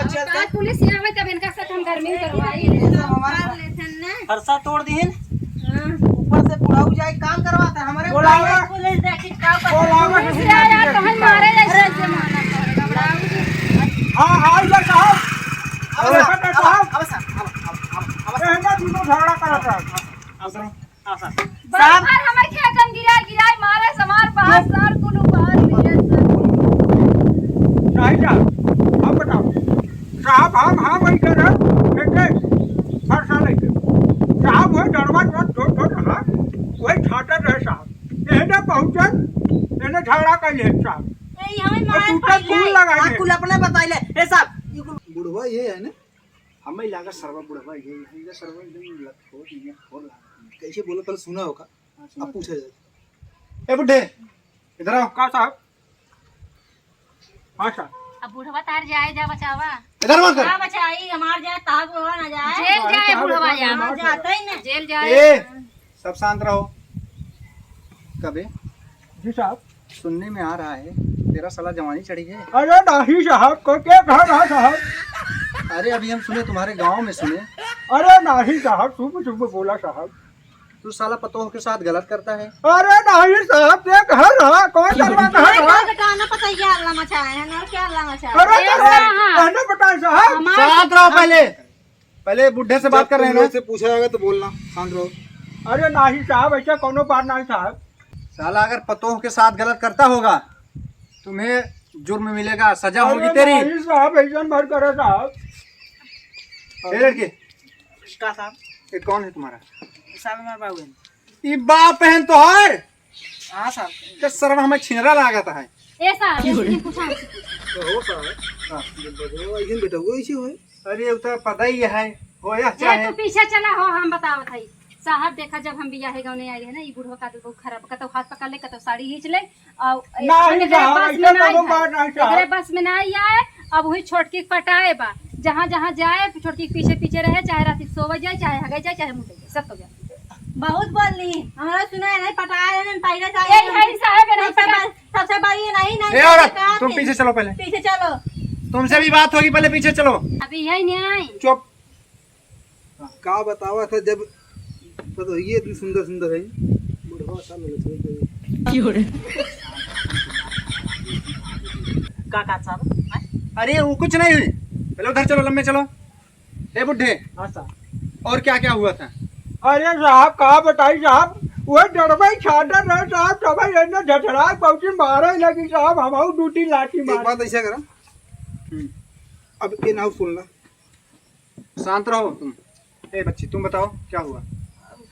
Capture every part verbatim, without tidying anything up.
चल, काल चल। पुलिस यहाँ आवे तब इनका साथ हम घर में ही करवाई। ये सब हमारे फरसा तोड़ दीन। हाँ। ऊपर से बुढ़ऊ जाए काम करवाता है हमारे बोलावा। पुलिस देखी का पता। बोलावा। पुलिस आया तो हम मारे जैसे जमाना। हाँ, हाँ, इधर साहब। अब अरे, साहब, अब, साहब। अब, अब, अब, अब, अब, ए, ना, तू तो झगड़ा करत है। अब, अब, अब, हाँ, सर। साहब। बार हमें खेतन गिराए, गिराए मारे, समार बाहर, चुप। सार कुल उबार लिए, सर। नहीं साहब, हम बताओ। साहब, हम, हम वही कर रहे, लेके फरसा लेके। साहब, वही डरवा जो छोट, छोट रहा, वही छाटत रहे साहब। एने पहुँचन, एने झगड़ा कर लिए साहब। ए, हमें और मार तू तो खाई फूल ले। लगा हाँ, दे। कुल अपने बताइले। ए साहब, ये कुल बुढ़वा ये है ना? हमें लगा सरवा बुढ़वा ये है, ये सरवा एकदम लतखोर, ये खोर लगा। कैसे बोला, पहले सुना होगा। हाँ, सुना अब पूछा जाए। ए बुढ़े, इधर आओ। का साहब? हाँ साहब। अब बुढ़वा तार जाए जा बचावा। इधर मत कर। ना बचाई, हमार जाए, तार बुढ़वा ना जाए। जेल अरे जाए साहब, बुढ़वा इतना जा। हमार जाता ही ना। जेल जाए। ए, सब शांत रहो। कबे? जी साहब। सुनने में आ रहा है, तेरा साला जवानी चढ़ी है। अरे नहीं साहब, को क्या कहा रहा साहब? अरे अभी हम सुने, तुम्हारे गांव में सुने। अरे नहीं साहब, शुभ शुभ बोला साहब। तू साला पतोह के साथ गलत करता है। अरे नहीं साहब, क्या कहा रहा? कौन करवा कहा रहा? बेटा ना पता क्या हल्ला मचाए है, ना क्या हल्ला मचाए अरे है? अरे, साहब। कहना पता है साहब। हमारे शांत रहो पहले। पहले बुढ़े से बात जब कर रहे हैं तुम ना। लोग से पूछा जाएगा तो बोलना, शांत रहो। अरे नहीं साहब, ऐसा कोनो बात नहीं साहब। साला अगर पतोह के साथ गलत करता होगा, तुम्हें जुर्म मिलेगा, सजा होगी अरे तेरी। नहीं साहब, ऐसा मत करो साहब। ए लड़के, का साहब? ये कौन है तुम्हारा? ये साहब हमारा बाबू है। ई बाप है तोहार? हाँ साहब। तो सरवा हमें छिनरा लागत है। ए साहब, की हो रही? पूछा। तो हो साहब। हाँ। ये बबुआ, इहन बेटा, वो ऐसे होए। अरे, उ तो पता ही है, होया ए, चाहे। तू पीछे चला हो, हम बतावत हई। साहब, देखा, जब हम बियाहे गवने आए रहे ना, ई बुढ़वा का तो बहुत खराब, कतौ हाथ पकड़ ले, कतौ साड़ी खींच ले, और नहीं एकरे साहब, बस में ऐसा नहीं कोनो है। बात नहीं साहब। एकरे बस में नहीं आए, अब वही छोटकी के पटाए बा, जहाँ जहाँ जाए, छोटकी के पीछे पीछे रहे, चाहे रात के सोवे जाए, चाहे हगे जाए, चाहे मुते जाए, सब तो जाए। बहुत बोल ली, हमरा सुना है, नहीं पटाए, नहीं पहले से ए, आए, यही साहब है, नहीं सबसे पटाए। बड़-, सबसे बड़ी ये नहीं, नहीं ए औरत, का तुम थी? पीछे चलो पहले। पीछे चलो। तुमसे भी बात होगी, पहले पीछे चलो। अभी यही नहीं आई। चुप। का बतावा था जब पतोहिए इतनी सुंदर सुंदर है, बुढ़वा साल लगे छोड़ दे। की हो रे? का, का साहब? हैं? अरे वो कुछ नहीं हुई, पहले उधर चलो, लंबे चलो। ए बुढ़े। हाँ साहब। और क्या क्या हुआ था? अरे साहब, का बताई साहब, वो डरबई छाटत रहे साहब, तबे एने झठराए पहुँची मारे लगी साहब, हमहू दू तीन लाठी एक मारे। बात ऐसा करा, हम्म। अब ये नाव सुन ला। शांत रहो तुम। ए बच्ची, तुम बताओ क्या हुआ?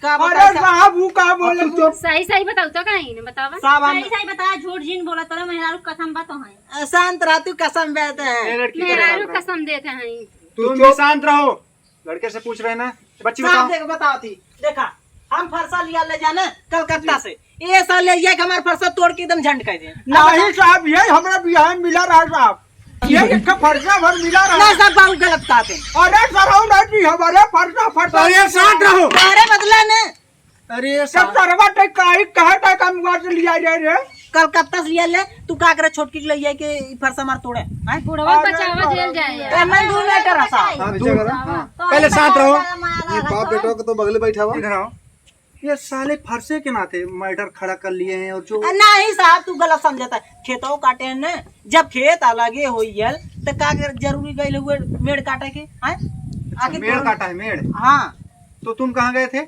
का अरे बताई साहब? साहब, वो का बोले अब तुम तो? सही सही बताओ तो, कहीं ने बतावा। साहब, हम सही सही बताया, झूठ जिन बोला, तोरा मेहरारू कसम बा तो है। अ, शांत रह, तू कसम बे तो है। ए लड़की, मेहरारू कसम रहो। कसम देते हैं। तू तुम चुप। भी शांत रहो। लड़के से पूछ रहे ना, बच्ची साहब बताओ। देख, बताओ थी, देखा, हम फरसा लिया ले जाना कलकत्ता जी। से। ये साले ये कि हमार फरसा तोड़ के एकदम झंड कर दे। नहीं साहब, ये हमरा बियाह में मिला रहा साहब, ये एक ठो फरसा भर मिला रहा। ना साहब, बाबू गलत कहते हैं। अरे सर, हम नहीं जी, हमारे फरसा, फरसा। अरे शांत रहो। अरे बदला ने। अरे जब साहब। सरवा ते काहे, कहाँ तक हम वहाँ से लिया जाए रे? कलकत्ता से लिया ले, तू का करे छोटकी के ले जाए के ई फरसा मार तोड़े, हैं? बुढ़वा अरे बचावा बाप जेल रे। जाए। ए, मैं दू मीटर रहा साहब। हाँ, पीछे करो, हाँ। तो पहले ऐसा शांत रहो। वाला मारा ये बाप रखो। बेटा को तो बगले बैठा हुआ। इधर आओ। ये साले फरसे के नाते मैटर खड़ा कर लिए हैं और जो अ, नहीं साहब, तू गलत समझता है। खेतों काटे हैं ना, जब खेत अलगे होई गल, तो का कर जरूरी गइल हुए मेड़ काटे के, हैं? अच्छा, आखिर मेड़ तोड़ काटा है, मेड़? हाँ। तो तुम कहाँ गए थे?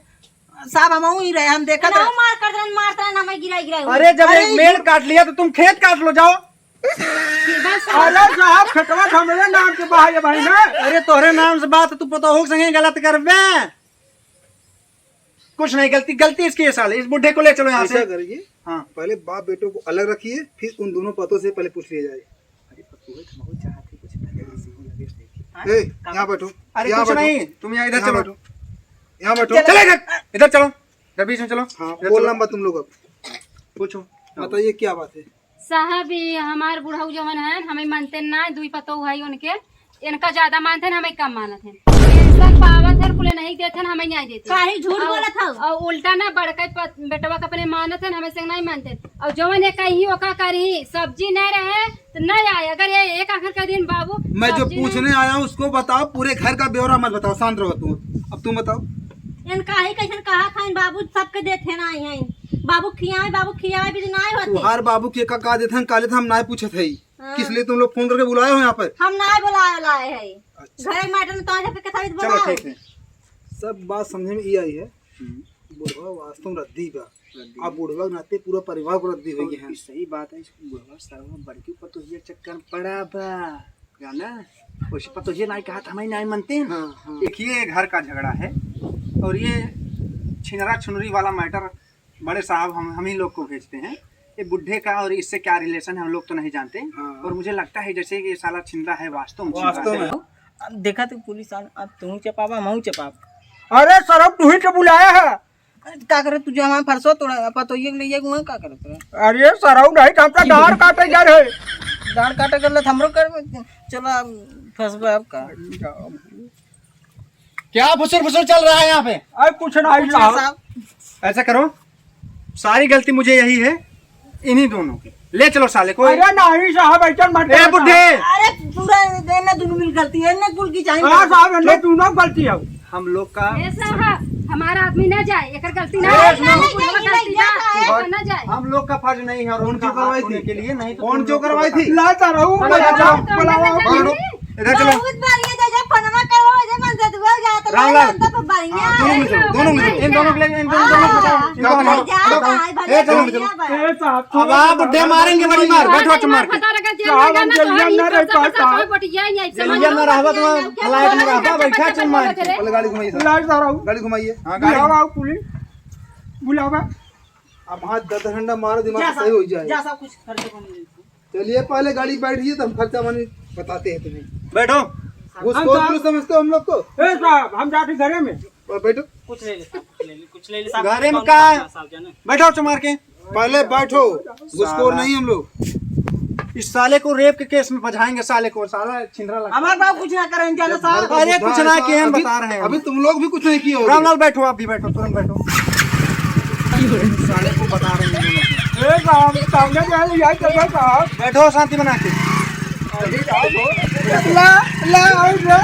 साहब, हम वहीं रहे, हम देखत ना रहे। मार कर दन, मारता ना, मैं गिराई, गिराई। अरे, जब अरे, एक मेड़ ये काट लिया तो तुम खेत काट लो, जाओ। बस। अरे साहब, खेतवा तो हमरे नाम के बा, ये भाई ना। अरे, तोहरे नाम से बात, तू पतोहू के संगे गलत करबे। कुछ नहीं, गलती, गलती इसकी है साले, इस बुढ़े को ले चलो यहाँ से। ऐसा करिए, हाँ। पहले बाप बेटों को अलग रखिए, फिर उन दोनों पतों से पहले पूछ लिया जाए। अरे पतोह तो बहुत चाहत है, कुछ लगे जैसे हो, लगे नहीं। हाँ? ए, यहाँ बैठो, अरे यहाँ कुछ बैठो। नहीं, तुम यहाँ इधर यहाँ चलो। बैठो, यहाँ बैठो। चलो इधर, इधर चलो, इधर बीच में चलो। हाँ, इधर बोलना चलो। मत तुम लोग अब। पूछो। बताइए क्या बात है? साहब, ये हमार बुढ़ऊ जवन है, हमें मानते ना, दुई पतोह है उनके, इनका ज्यादा मानते हैं, हमें कम मानत हैं। सब पावत है, कुले नहीं देत है, हमें नहीं देते। काहे झूठ और, बोलत हौ? और उल्टा ना बड़का प-, बेटवा का अपने मानत है, हमें से नहीं मानते। और जवन ये कहीं ओका करी, सब्जी नहीं रहे तो नहीं आए। अगर ये एक आखिर का दिन बाबू मैं जो सब्जी नहीं पूछने आया हूँ उसको बताओ, पूरे घर का ब्यौरा मत बताओ, शांत रहो तुम। अब तुम बताओ। इनका ही कैसन कहा था, इन बाबू सबके देते ना आई हैं। बाबू खियाए, बाबू खियाए भी ना होते। तुम्हार बाबू के का, का देते हैं, का लेते हैं, हम ना पूछत है। हाँ। किस लिए तुम लोग फोन करके बुलाए हो यहाँ पर? हम ना बुलाए, लाए है। अच्छा। घरे मैटर में तो आए सबके कथा भी चलो बोलाओ। ठीक है, सब बात समझ में ई आई है। हम्म। बुढ़वा वास्तव में रद्दी बा। रद्दी। अब बुढ़वा के नाते पूरा परिवार को रद्दी हो और गया है। ई सही बात है, इस बुढ़वा सरवा बड़की पतोहिया चक्कर में पड़ा बा। जाना, वैसे पतोहिया नाई कहा था, हमें नाई मानते हैं। हाँ, हाँ। देखिए, ये घर का झगड़ा है और ये छिनरा छुनरी वाला मैटर बड़े साहब हम, हम ही लोग को भेजते हैं। ये बुढ़े का और इससे क्या रिलेशन है, हम लोग तो नहीं जानते। हाँ। और मुझे लगता है जैसे कि ये साला छिनरा है, वास्तव में छिनरा वास्तव है। में। अब देखा तो पुलिस आ, अब तू चपावा, महू चपाब। अरे सरऊ, तू ही तो बुलाया है। अरे का करे, तू जो हमारा फरसो तोड़ा, पतोहिया के ले जाए, वहाँ का करत रहे? अरे सरऊ, नहीं तो हमका डांड काटे जा रहे। डांड काटे कर ले, तो हमरो कर, चला फंसबा अब का। क्या फुसुर फुसुर चल रहा है यहाँ पे? अरे कुछ नहीं कुछ साहब। नहीं साहब। ऐसा करो, सारी गलती मुझे यही है, इन्हीं दोनों की। ले चलो साले को। अरे नहीं साहब, ऐसा मत ए करो बुढ़े! साहब। अरे पूरा इन्हें दोनों मिल गलती है, इन्हें कुल की चाहिए। हाँ साहब, इन्हें चुप। दोनों गलती है। हम लोग का ए साहब, हमारा आदमी ना जाए, एकर गलती ना ए, है, सुनो। एकर गलती ना, एकर ना जाए। हम लोग का फर्ज नहीं है और कौन उनका चोर करवाई हाथ धोने थी? के लिए नहीं तो कौन तुम चोर लोग करवाई को थी? ला साहब, बुलाओ, बुलाओ, बुलाओ। इधर चलो। बहुत बढ़िया, जब, जब फोनमा करवाओ, जब मन से दुआ जाता है, रामलाल। अंदर पर बढ़िया। हाँ, दोनों मिल जाओ, दोनों मिल जाओ। इन दोनों के लिए, इन दोनों, दोनों को हाँ, बताओ, इन दोनों को। जाओ, जाओ, ए, चलो, चलो। ए, साहब, अब आप बुड्ढे मारेंगे बड़ी मार, बैठो चुप मार के। पता लगा, जेल में जाना तो हम जेल में रह पाता। जेल में रहबा तो फ्लाइट में रहबा, बैठा चुप मार के। पहले गाड़ी घुमाइए, साहब। लाइट आ रहा हूँ। गाड़ी घुमाइए। हाँ, गाड़ी। बुलावा पुलिस, बुलावा। अब हाथ दस डंडा मारो, दिमाग जा सही साहब, हो जाए। जा साहब, कुछ खर्चे को नहीं। चलिए, पहले गाड़ी बैठिए, तो हम खर्चा पानी बताते हैं तुम्हें। बैठो। घुसखोर हम पुलिस समझते हो हम लोग को? ए साहब, हम जाते घरे में। और बैठो। कुछ ले ले साहब, कुछ ले ले, कुछ ले ले साहब, घरे में कौन का? बात है साहब, जाने? बैठो चुप मार के। पहले बैठो, घुसखोर साला। नहीं हम लोग। इस साले को रेप के केस में फंसाएंगे, साले को, साला छिनरा लगता है। हमारे बाबू कुछ ना करें, जाने साहब। अरे कुछ ना किए, हम अभी, बता रहे हैं। अभी तुम लोग भी कुछ नहीं किए होगे। रामलाल बैठो, आप भी बैठो, तुरंत बैठो। साले को बता रहे हैं। ए साहब, सामने से आए, यही चल रहा साहब। बैठो शांति बना के। ला, ला, ला।